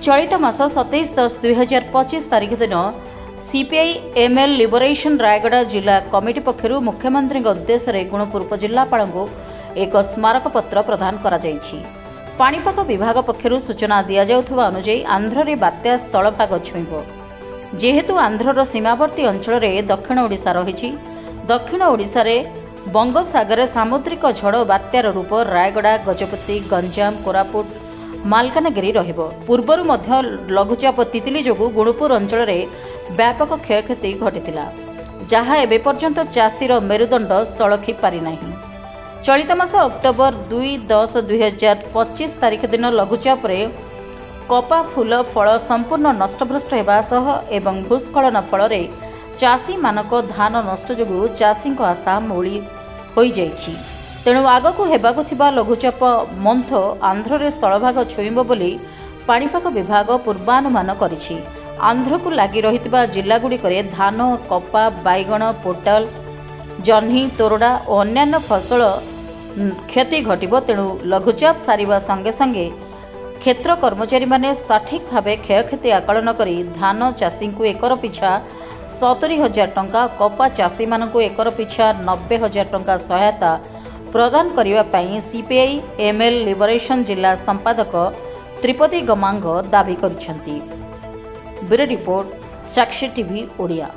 ଚଳିତ ମାସ 27/10/2025 ତାରିଖ ଦିନ ସିପିଆଇ ଏମ୍ଏଲ୍ ଲିବରେସନ୍ ରାୟଗଡ଼ା ଜିଲ୍ଲା କମିଟି ପକ୍ଷରୁ ମୁଖ୍ୟମନ୍ତ୍ରୀଙ୍କ ଉଦ୍ଦେଶ୍ୟରେ ଗୁଣପୁର ଉପଜିଲ୍ଲାପାଳଙ୍କୁ ଏକ ସ୍ମାରକପତ୍ର ପ୍ରଦାନ କରାଯାଇଛି। ପାଣିପାଗ ବିଭାଗ ପକ୍ଷରୁ ସୂଚନା ଦିଆଯାଉଥିବା ଅନୁଯାୟୀ ଆନ୍ଧ୍ରରେ ବାତ୍ୟା ସ୍ଥଳଭାଗ ଛୁଇଁବ। ଯେହେତୁ ଆନ୍ଧ୍ରର ସୀମାବର୍ତ୍ତୀ ଅଞ୍ଚଳରେ ଦକ୍ଷିଣ ଓଡ଼ିଶା ରହିଛି, ଦକ୍ଷିଣ ଓଡ଼ିଶାରେ ବଙ୍ଗୋପସାଗରରେ ସାମୁଦ୍ରିକ ଝଡ଼ ବାତ୍ୟାର ରୂପ ରାୟଗଡ଼ା, ଗଜପତି, ଗଞ୍ଜାମ, କୋରାପୁଟ, ମାଲକାନଗିରି ରହିବ। ପୂର୍ବରୁ ମଧ୍ୟ ଲଘୁଚାପ ତିତିଲି ଯୋଗୁଁ ଗୁଣୁପୁର ଅଞ୍ଚଳରେ ବ୍ୟାପକ କ୍ଷୟକ୍ଷତି ଘଟିଥିଲା, ଯାହା ଏବେ ପର୍ଯ୍ୟନ୍ତ ଚାଷୀର ମେରୁଦଣ୍ଡ ସଳଖି ପାରିନାହିଁ। ଚଳିତ ମାସ ଅକ୍ଟୋବର 2/10/2025 ତାରିଖ ଦିନ ଲଘୁଚାପରେ କପା ଫୁଲ ଫଳ ସମ୍ପୂର୍ଣ୍ଣ ନଷ୍ଟଭ୍ରଷ୍ଟ ହେବା ସହ ଏବଂ ଭୂସ୍ଖଳନ ଫଳରେ ଚାଷୀମାନଙ୍କ ଧାନ ନଷ୍ଟ ଯୋଗୁଁ ଚାଷୀଙ୍କ ଆଶା ମଉଳି ହୋଇଯାଇଛି। ତେଣୁ ଆଗକୁ ହେବାକୁ ଥିବା ଲଘୁଚାପ ମନ୍ଥ ଆନ୍ଧ୍ରରେ ସ୍ଥଳଭାଗ ଛୁଇଁବ ବୋଲି ପାଣିପାଗ ବିଭାଗ ପୂର୍ବାନୁମାନ କରିଛି। ଆନ୍ଧ୍ରକୁ ଲାଗି ରହିଥିବା ଜିଲ୍ଲାଗୁଡ଼ିକରେ ଧାନ, କପା, ବାଇଗଣ, ପୋଟଳ, ଜହ୍ନି, ତୋରଡ଼ା ଓ ଅନ୍ୟାନ୍ୟ ଫସଲ କ୍ଷତି ଘଟିବ। ତେଣୁ ଲଘୁଚାପ ସାରିବା ସଙ୍ଗେ ସଙ୍ଗେ କ୍ଷେତ୍ର କର୍ମଚାରୀମାନେ ସଠିକ୍ ଭାବେ କ୍ଷୟକ୍ଷତି ଆକଳନ କରି ଧାନ ଚାଷୀଙ୍କୁ ଏକର ପିଛା 70,000 ଟଙ୍କା, କପା ଚାଷୀମାନଙ୍କୁ ଏକର ପିଛା 90,000 ଟଙ୍କା ସହାୟତା ପ୍ରଦାନ କରିବା ପାଇଁ ସିପିଆଇ ଏମ୍ଏଲ୍ ଲିବରେସନ୍ ଜିଲ୍ଲା ସମ୍ପାଦକ ତ୍ରିପଦୀ ଗମାଙ୍ଗ ଦାବି କରିଛନ୍ତି। Bureau report, Sakshi TV Odia.